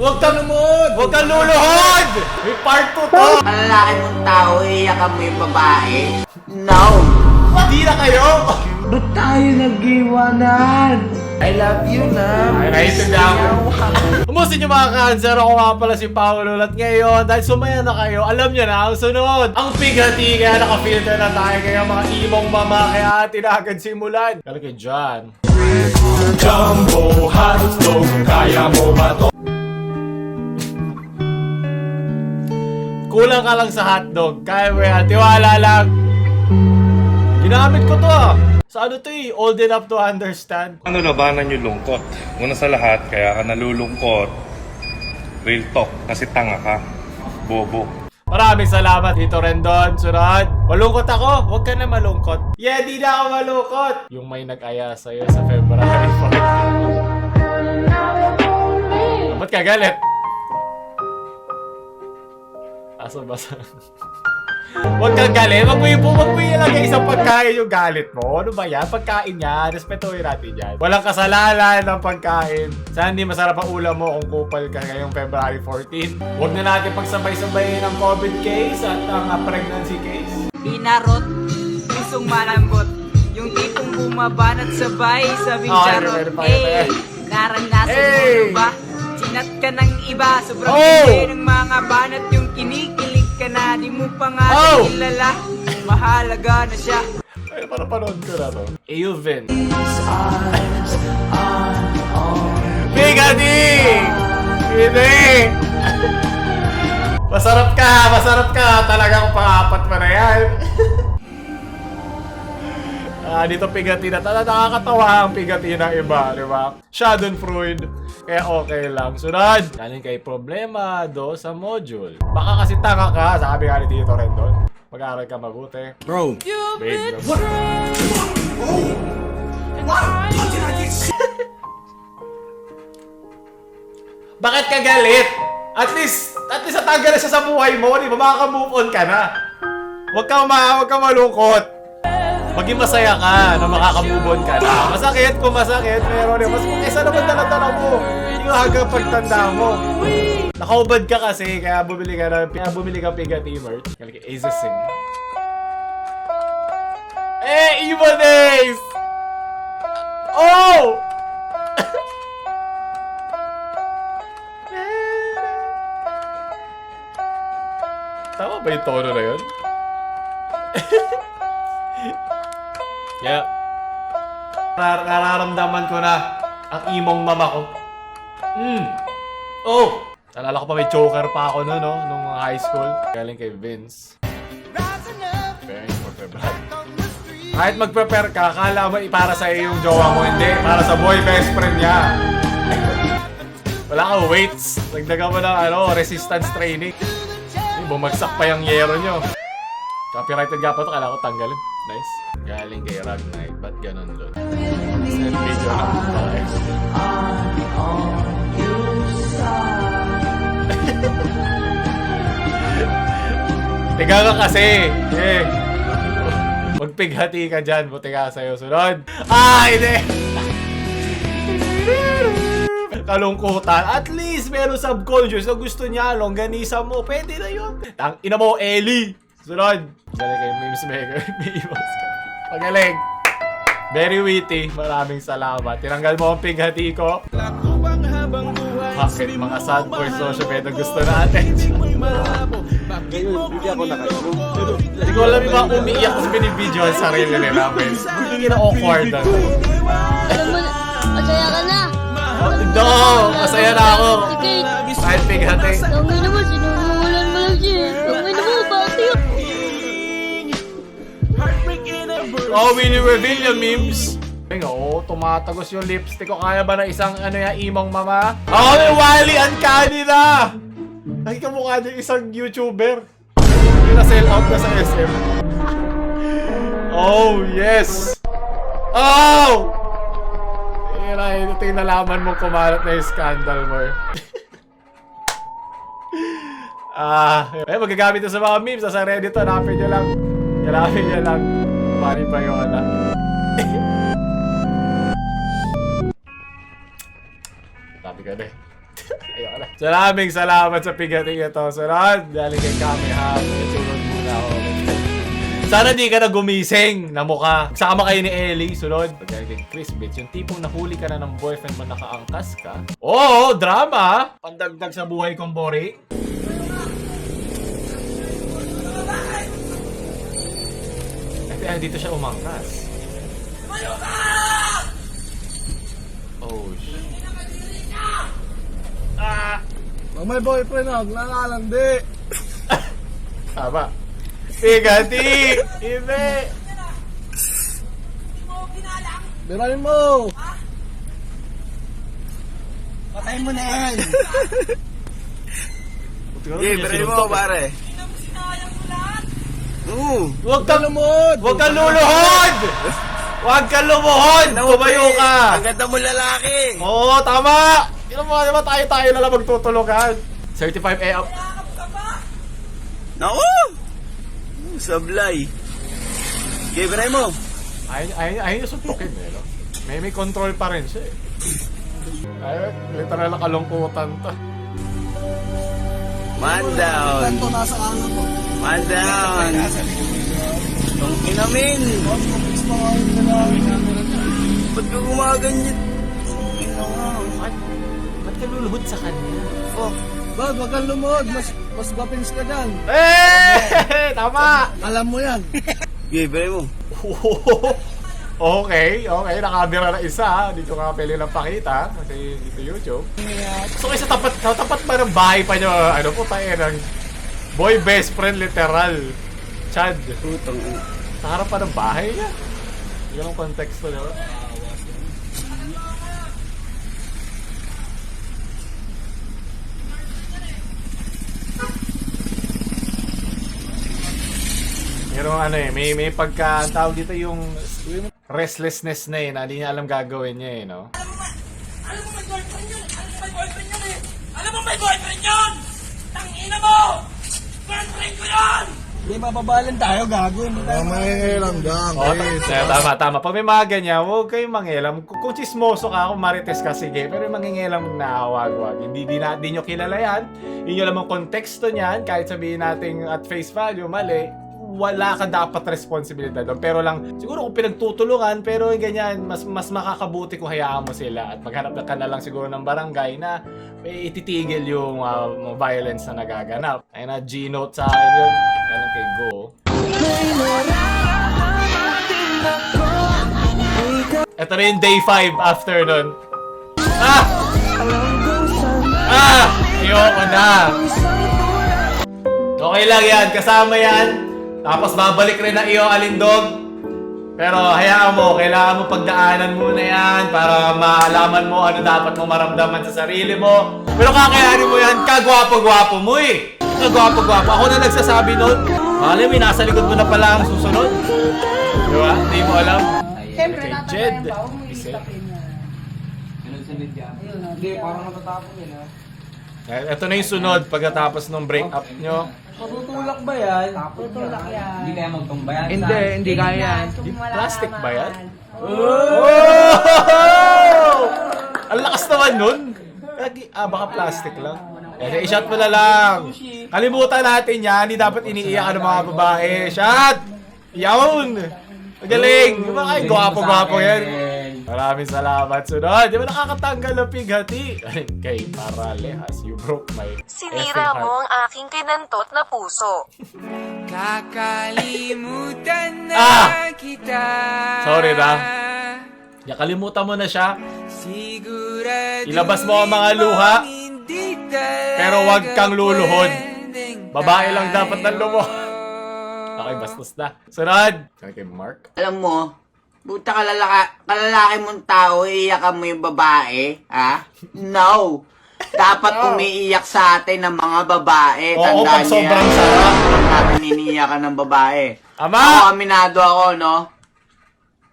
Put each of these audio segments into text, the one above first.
Huwag kang luluhod! May part 2 to! Malalaki mong tao, iyakan mo yung babae? No! Hindi na kayo! Ba't tayo nag-iwanan? I love you na. Ay, naiintindihan ko. Kumusta nyo mga cancer? Ako nga pala si Paolo at ngayon, dahil sumaya na kayo, alam nyo na ang sunod. Ang pighati, kaya naka-filter na tayo ngayon mga imong mama, kaya atin agad simulan. Kalagay dyan. Jumbo hotdog, kaya mo ba to? Kulang ka lang sa hotdog, kaya mo yan, tiwala lang. Ginamit ko to ah. Sa ano to eh, old enough to understand. Ano labanan yung lungkot? Una sa lahat, kaya ka nalulungkot. Real talk, kasi tanga ka. Bobo. Maraming salamat dito Rendon. Sunod. Malungkot ako? Huwag ka na malungkot. Yeah, di na ako malungkot. Yung may nag-aya sa'yo sa February 14. Ba't ka galit? Basa-basa. Huwag kang galit. Huwag mo ilagay sa pagkain yung galit mo. Ano ba yan? Pagkain yan. Respetuhin natin yan. Walang kasalanan ng pagkain. Sana hindi masarap ang ulam mo kung kupal ka ngayong February 14. Huwag na natin pagsabay-sabayin ang COVID case at ang pregnancy case. Pinarot, pusong malambot. Yung tipong bumabanat sabay, sabing charot. Naranasan mo ba? Sinat ka ng iba, sobrang hindi ng mga banat. Yung kinikilig ka na, di mo pa nga kilala. Mahalaga na siya. Ay, para panood ko na to. Euvin. Bigati! Hindi! Masarap ka! Talagang pang-apat pa na yan. Dito pigati na. Nakakatawa ang pigati ng iba, di ba? Schadenfreude. Kaya okay lang. Sunod! Galing kay problemado sa module. Baka kasi tanga ka, sabi nga ni Tito Rendon. Mag-aaral ka mabuti. Bro! Babe, bakit ka galit? At least natanggal na siya sa buhay mo, di ba? Makaka-move on ka na. Huwag kang malungkot. Maging masaya ka na makaka-move on ka na. Masakit kung masakit, pero mas kaysa naman dala-dala mo. Hindi ka hanggang pagtanda mo. Nakaubad ka kasi, kaya bumili ka pigati merch. Kaya Aces Sing. Eh, Evo Days! Oh! Tama ba yung tono na yun? Yeah. Nararamdaman ko na ang imong mama ko. Oh! Nalala ko pa may choker pa ako noon, no? Nung high school. Galing kay Vince. Preparing for February. Kahit mag-prepare ka, akala mo para sa yung jowa mo, hindi. Para sa boy best friend niya. Wala ka weights. Nagdaga mo ng resistance training. Bumagsak pa yung yero nyo. Copyrighted nga pa ito, kailangan ko tanggalin. Nice. Galing kay Rag Knight, ba't ganun doon? Send video na po tayo. Tiga ka kasi. Magpighati ka dyan, buti ka sa'yo. Sunod. Hindi! Kalungkutan. At least meron subconscious na gusto niya, longganisa mo. Pwede na yun. Ina mo, Ellie. Sunod. Galing kay Memes Maker. May iwas ka. Pagaling. Very witty. Maraming salamat. Tinanggal mo ang pighati ko. Bakit mga sad boys social media gusto natin? Hindi ako nakayo. Hindi ko alam yung mga umiiyak kasi binibidyo ang sarili nila. Hindi na awkward. Alam mo, masaya ka na. No! Masaya na ako. Kahit pighati. Tangin naman, sinunungulan mo lang siya. Tangin naman, bakit? Oh, Winnie Revilla memes. Tumatagos yung lipstick ko. Kaya ba na isang imong mama? May Wally Uncanny na! Ay, kamukha niya isang YouTuber. Yung na-sell out na sa SM. Oh, yes! Oh! Ito yung nalaman mo kumalat na yung scandal mo. Magagamit na sa mga memes. Sa Reddit, hanapin nyo lang. Hanapin nyo lang. Pari pa yung Sabi ka na eh. Ayoko na. Maraming salamat sa pigating ito. Sunod, galing kay Kameha. Sunod muna ako. Sana di ka na gumising na mukha. Sama kayo ni Ellie. Sunod, galing kay Chris Bits. Yung tipong nahuli ka na ng boyfriend mo, nakaangkas ka. Oo, drama. Pandagdag sa buhay kong Bori. Ay, dito siya umangkas. Oh, shit. Pag may boyfriend ako, nakalandi. Tama. Pigati! Ibe! Birahin mo! Patayin mo na yan! Birahin mo, pare. Huwag kang lumuhod! Huwag kang luluhod! Huwag kang lumuhod! Tumayo ka! Ang ganda mo lalaki! Oo, tama! Tignan mo, diba tayo na lang magtutulugan? 35 up. Naku! Sablay. Okay, birahin mo. Ayaw niya suntukin eh, no? May control pa rin siya eh. Ay, literal na kalungkutan to. Man down. Tanto nasa kanan mo. Man down. Ang inamin. Ba't ka gumaganyan? Ba't ka luluhod sa kanya? Oh, wag kang lumuhod. Mas guwapins ka dyan. Eh! Tama! Alam mo yan. Okay, birahin mo. Okay, nakabira na isa. Dito nga pwede lang pakita kasi dito YouTube. So sa tapat ba ng bahay pa nyo, ano po tayo ng boy best friend literal. Chad. Putong. Sa harap pa ng bahay niya. Yun ang konteksto nyo. Pero ano eh, may pagka, ang tawag dito yung restlessness na eh, na hindi niya alam gagawin niya eh, no? Alam mo may boyfriend yun! Alam mo may boyfriend yun! Tangina mo! Boyfriend ko yun! Hindi mababalan tayo, gago. May lang gang. Tama. Pag may mga ganyan, huwag kayong manghilam. Kung chismoso ka, kung marites ka, sige. Pero yung manghilam na wag. Hindi nyo kilala yan. Hindi nyo alam ang konteksto niyan. Kahit sabihin natin at face value, mali. Wala ka dapat responsibilidad doon. Pero lang, siguro kung pinagtutulungan, pero yung ganyan, mas makakabuti kung hayaan mo sila. At maghanap ka na lang siguro ng barangay na may ititigil yung violence na nagaganap. Ayun na, G-note sa akin yun. Ganun kay Go. Ito na yung day 5 after nun. Ayoko na. Okay lang yan, kasama yan. Tapos babalik rin na iyo alindog. Pero hayaan mo, kailangan mo pagdaanan muna yan para malaman mo ano dapat mo maramdaman sa sarili mo. Pero kakayanin mo yan, kagwapo-gwapo mo eh. Kagwapo-gwapo. Ako na nagsasabi nun. Alam mo, nasa likod mo na pala ang susunod. Diba? Hindi mo alam. Siyempre, Kay natatayan Jed. ba? Huwag mo Isa. isipin yan. Hindi, parang natatapon yan ha. Ito na yung sunod pagkatapos ng break-up nyo. Matutulak ba yan? Tutulak yan. Hindi kaya magtumbayan. Hindi kaya yan. Plastic ba yan? Oh! Ang lakas naman nun. Baka plastic lang. I-shot mo na lang. Kalimutan natin yan. Hindi dapat iniiyak ng mga babae. Shot! Yawn! Magaling! Di ba kayo? Gwapo-gwapo yan. Maraming salamat. Sunod, di ba nakakatanggal ng pighati? Kay Paralehas, you broke my Sinira effing mo heart. ang aking kinantot na puso. Kakalimutan na kita. Sorry na. Kalimutan mo na siya. Sigurado Ilabas mo ang mga luha. Pero wag kang luluhod. Babae lang dapat ng lumuhod. Okay, bastos na. Sunod. Kay Mark. Alam mo, buta kalalaki mong tao, iiyakan mo yung babae, ha? No! Dapat umiiyak sa atin ng mga babae. Oo, pag Tandaan niyo sobrang yan. sarap. Huwag natin iniiyakan ng babae. Ama! Ako, aminado ako, no?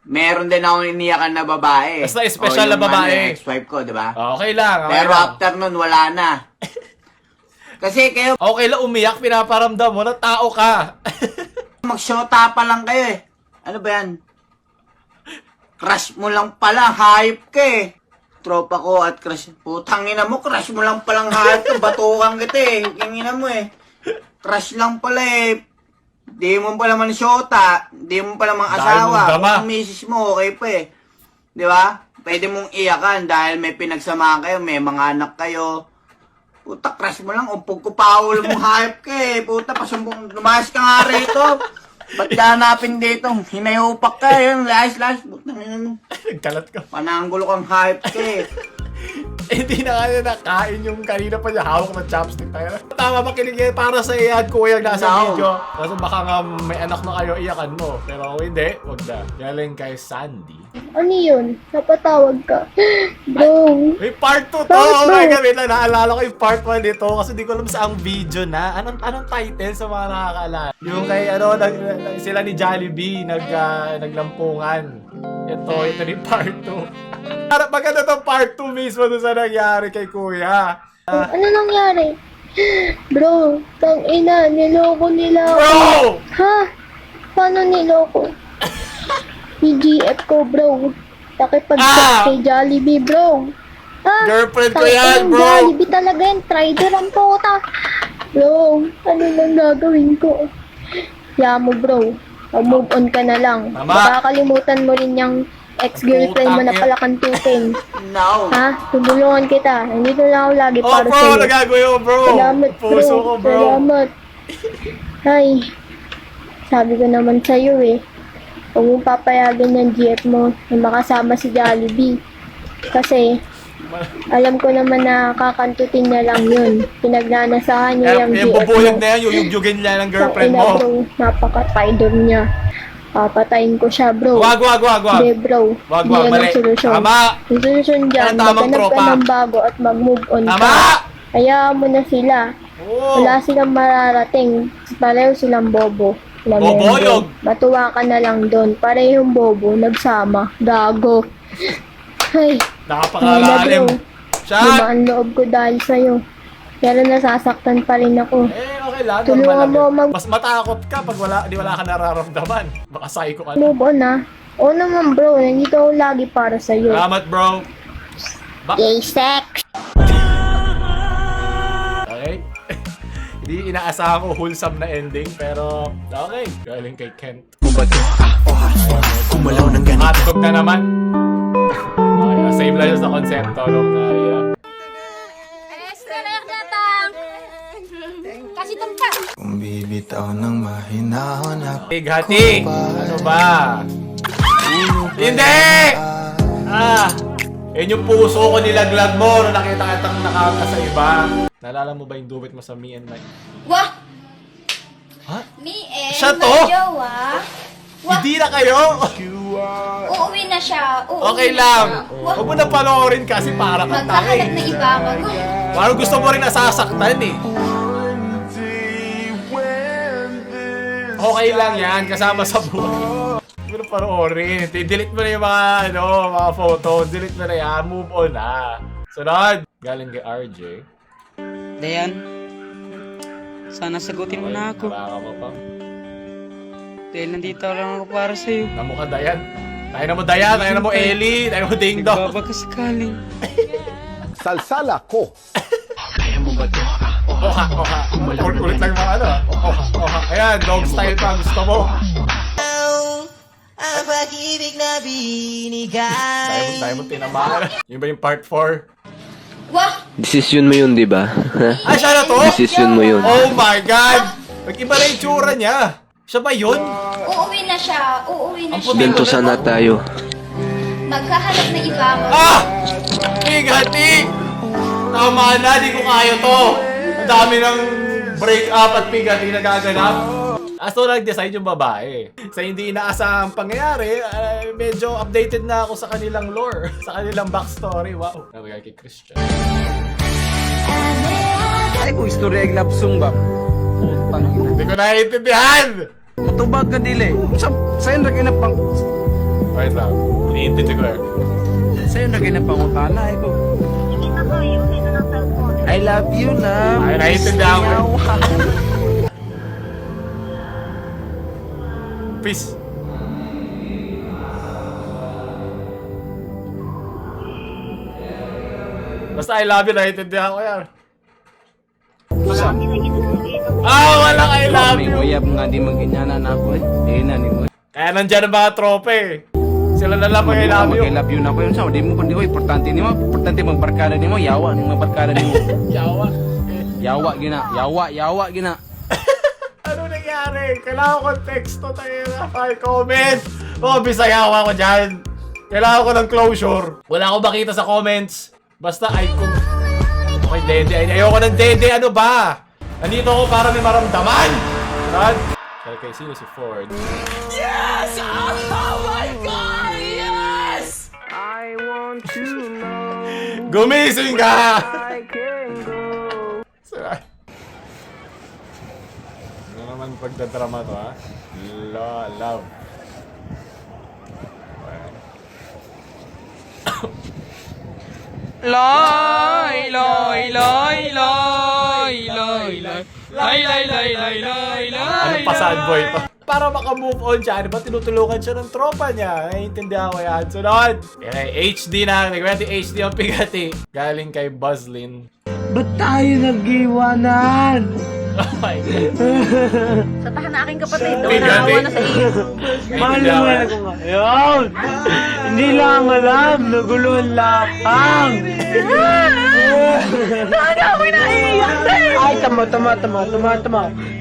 Meron din ako iniiyakan na babae. Basta espesyal na babae. Ex-wife ko, di ba? Okay lang. Okay Pero lang. after nun, wala na. Kasi kayo, Okay lang umiyak, pinaparamdam mo na tao ka. mag-shota pa lang kayo eh. Ano ba yan? Crush mo lang pala, hype ka eh. tropa ko at crush. Putang ina mo, crush mo lang palang hayop ka. Batukan kita eh. Kingina mo eh. Crush lang pala eh. Di mo pala man syota. Di mo pala man Dahil asawa. mong dama. Kung misis mo, okay pa eh. Di ba? Pwede mong iyakan dahil may pinagsamahan kayo, may mga anak kayo. Puta, crush mo lang. Umpog ko pawal mong hayop ka eh. Puta, pasumbong. Lumayas ka nga rito. Ba't hanapin dito? Hinayupak ka yun. Last. Putang ina mo. Nagkalat ka. Pananggulo kang hype ka eh. Hindi na kaya nakain yung kanina pa niya hawak ng chopstick tayo. Tama ba kilig para sa iyan kuya nasa No. video. Kasi baka nga may anak na kayo, iyakan mo. Pero kung hindi, wag na. Galing kay Sandy. Ano yun? Napatawag ka. Bro. May part 2 to! Bakit Oh my ba? God, wait lang, naalala ko yung part 1 nito kasi di ko alam saang video na. Anong title sa mga nakakaalala? Yung kay sila ni Jollibee naglampungan. Ito yung part 2. Para maganda tong part 2 mismo doon sa nangyari kay kuya. Ano nangyari? Bro, tang ina, niloko nila ako. Bro! Ha? Paano niloko? PGF ko, bro. Nakipag-chat kay Jollibee, bro. Ha? Girlfriend ko Tang yan, ina, bro! Jollibee talaga yan. Trader ang puta. Bro, ano lang gagawin ko? Kaya mo, bro. Mag-move on ka na lang. Tama. Makakalimutan mo rin yung ex-girlfriend mo na Putang pala kantukin. No. Ha? Tulungan kita. Nandito lang ako lagi Oh para bro, sa'yo. nagagawin mo bro! Salamat, bro. Puso ko bro! Salamat. Ay, sabi ko naman sa'yo eh. Huwag mong papayagan ng GF mo na makasama si Jollibee. Kasi, alam ko naman na kakantutin niya lang yun. Pinagnanasahan niya yung Yung GF bubuyog mo. na yan, yuyugyugin niya ng girlfriend Tangina, mo. bro, napaka-traidor niya. Papatayin ko siya, bro. Wag. Hindi, bro. Wag, Hindi yan mali. ang solusyon. Tama. Yung solusyon dyan, Yan ang tamang maghanap tropa. ka ng bago at mag-move on Tama! ka. Hayaan mo na sila. Oo. Wala silang mararating. Pareho silang bobo. Alam mo yun, bro. Boboyog. Matuwa ka na lang doon. Parehong bobo. Nagsama. Gago. Ay. Nakapakalalim. Siya! Lumaan loob ko dahil sa'yo. Pero nasasaktan pa rin ako. Okay lang. Tulungan normal mo lang. Mas matakot ka pag wala ka nararamdaman. Baka psycho ka na. Move on na. Oo naman bro. Nandito ako lagi para sa'yo. Salamat bro. Gay sex. Okay? Hindi inaasahan ko wholesome na ending, pero okay. Galing kay Kent. Kumalaw ng ganito. Hotdog na naman. Okay, same lang yun sa konsepto nung Kasi tampas. Kung bibitaw ng mahinahon ako. Hati! Ano ba? Hindi! Yun yung puso ko nilaglag mo nung nakita kitang nakaka sa iba. Naalala mo ba yung duet mo sa Me and Mike? Wah! Ha? Me and Siya to? my jowa. Hindi na kayo? Uuwi na siya. Okay lang. Huwag mo na panoorin kasi para kang tangay. na iba bago. Parang gusto mo rin nasasaktan eh. Okay lang yan, kasama sa buhay. Huwag mo na panoorin. Delete mo na yung mga photo. Delete mo na yan. Move on na. Sunod. Galing kay RJ. Dayan, sana sagutin mo na ako. Haraka mo pa. Dahil nandito lang ako para sa'yo. Namo ka, Dayan. Tayo na mo, Dayan. Tayo na mo, Ellie. Tayo na mo, Ding Dong. Nagbabaka sakaling. Salsala ko. Oha. Ulit lang mga ano. Oha. Ayan, dog style pa. Gusto mo. Ang pag-ibig na binigay. Tayo mo tinamaan. Yun ba yung part 4? Wah! Desisyon mo yun, di ba? Ah, siya na to? Desisyon mo yun. Oh my God! Nag-iba na yung tsura niya. Siya ba yun? Uuwi na siya. Uuwi na Ang siya. puti Ganito ko sana na. tayo. Magkahanap na iba mo. Ah! Hati! Tama na, di ko kaya to. Ang dami ng break up at pigati na gaganap. So nag-decide yung babae. Sa hindi inaasahang pangyayari, medyo updated na ako sa kanilang lore, sa kanilang backstory. Wow. Nabigay kay Christian. Ay ko, istorya yung lapsong ba? Hindi ko naiintindihan! Matubag ka dili. Sa'yo na kinapang... Wait lang. Iniintindi ko eh. Sa'yo na kinapangutana. Ay ko. I love you na. Ay, naiintindihan ko. Peace. Basta I love you, naiintindihan ko yan. Walang I love you. nga di magganyanan ako eh. Di na ni mo. Kaya nandyan ang mga trope eh. Sila na lang mag-I love you. Mag-I love you na ko yun sa. Di mo kundi ko, importante ni mo. Importante magbarkada ni mo. Yawa ni magbarkada ni mo. Yawa. Yawa gina. Ano nangyari? Kailangan ko konteksto tayo na. Ay, comment. Bisayawa ko dyan. Kailangan ko ng closure. Wala akong makita sa comments. Basta icon. Okay, dede. Ayoko ng dede. Ano ba? Nandito ako para may maramdaman. Rod? Okay, sino si Ford? Yes! Oh my God! Yes! Gumising ka! Ano naman pagdadrama to, ha? Love. Loy, loy, loy, loy, loy, loy. Lay, lay, lay, lay, lay, lay. Ano pa sad boy to? Para maka-move on siya, ano ba tinutulungan siya ng tropa niya? Naiintindihan ko yan. Sunod! Okay, HD na. Nagwerte HD ang pigati. Galing kay Buzzlin. Ba't tayo nag-iwanan? Oh my God. Sa tahan na aking kapatid, daw Bigati. naawa na sa iyo. Naiintindihan ko yan. Ngayon! Hindi lang alam, naguluhan lakang! Nakagawi na iiyak sa'yo. Ay, tama.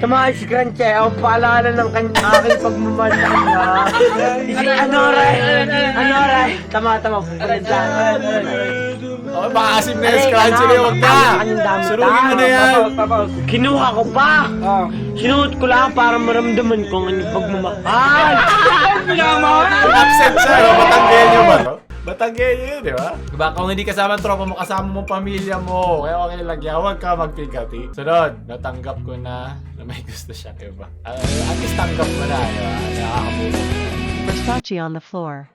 Tama si Granche, ang paalala ng aking pagmamahal sa kanya. Ano, Ray? Tama. Oh, makakasim na yung scratch niya. Huwag na. Surugin mo na yan. Kinuha ko pa. Sinuot ko lang para maramdaman ko ang inyong pagmamahal. Upset siya, no? Batanggenyo ba to? Batanggenyo yun, di ba? Diba, kung hindi kasama ang tropa mo, kasama mo pamilya mo. Kaya okay lagyan, huwag ka magpigati. Sunod, natanggap ko na may gusto siya, diba? At least tanggap mo na, diba? Nakakabuso. Versace on the floor.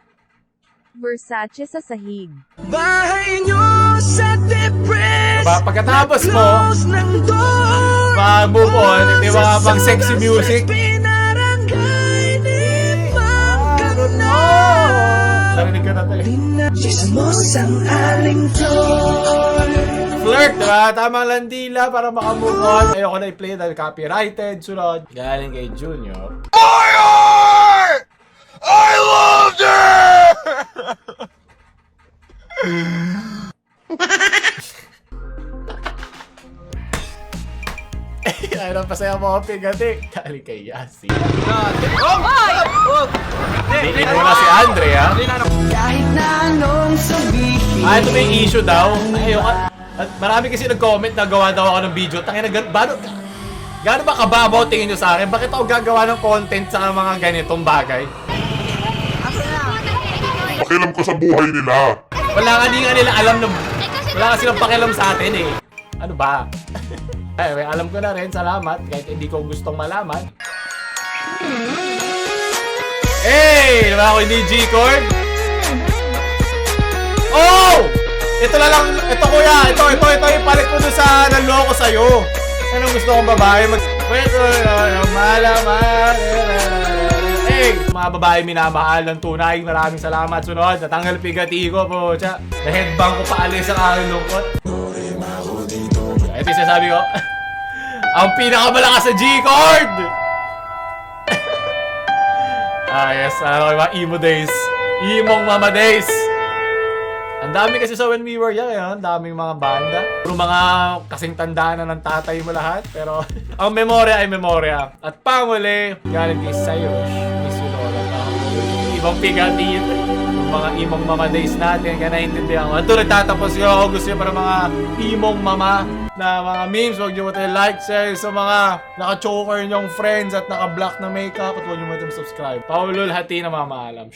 Versace sa sahig. Bahay nyo sa depress. Diba, pagkatapos mo, mag-move on, di ba, pang sexy music. Narinig ka na tayo. Flirt, diba? Tamang landila para makamove on. Ayoko na i-play dahil copyrighted. Sunod. Galing kay Junior. Fire! I loved her! Ano pa sa'yo mo pigati? Galing kay Yasi. Hindi muna si Andre, ha? Kahit na anong sabihin. Ito may issue daw. Ayoko. At marami kasi nag-comment na gawa daw ako ng video. Tangina, gaano ba kababaw tingin nyo sa akin? Bakit ako gagawa ng content sa mga ganitong bagay? Pakialam ko sa buhay nila. Wala nga nila alam na... Wala nga silang pakialam sa atin eh. Ano ba? Ay, alam ko na rin. Salamat. Kahit hindi ko gustong malaman. Hey! Diba ako hindi G-Cord? Oh! Ito na lang. Ito kuya. Ito yung palit ko doon sa nanloko sa'yo. Anong gusto kong babae? Pwede malaman. Hey! Mga babae minamahal ng tunay. Maraming salamat. Sunod. Natanggal pigati ko po. Na-headbang ko paalis ang aking lungkot. Ito yung sasabi ko. Ang pinakamalakas sa G-Cord! Yes. Mga emo days. Imong mama days. Ang dami kasi sa When We Were Young, ang daming mga banda. Puro mga kasing tandaan na ng tatay mo lahat. Pero ang memorya ay memorya. At panguli, galing kay Sayos. Miss you, Lola. Ibang pigatin. Mga imong mama days natin. Kaya naiintindihan ko. Ito nagtatapos ko. Ako gusto nyo para mga imong mama na mga memes. Huwag nyo tayo like, share sa mga naka-choker nyong friends at naka-block na makeup. At huwag nyo mo subscribe. Paulol hati na mga maalam.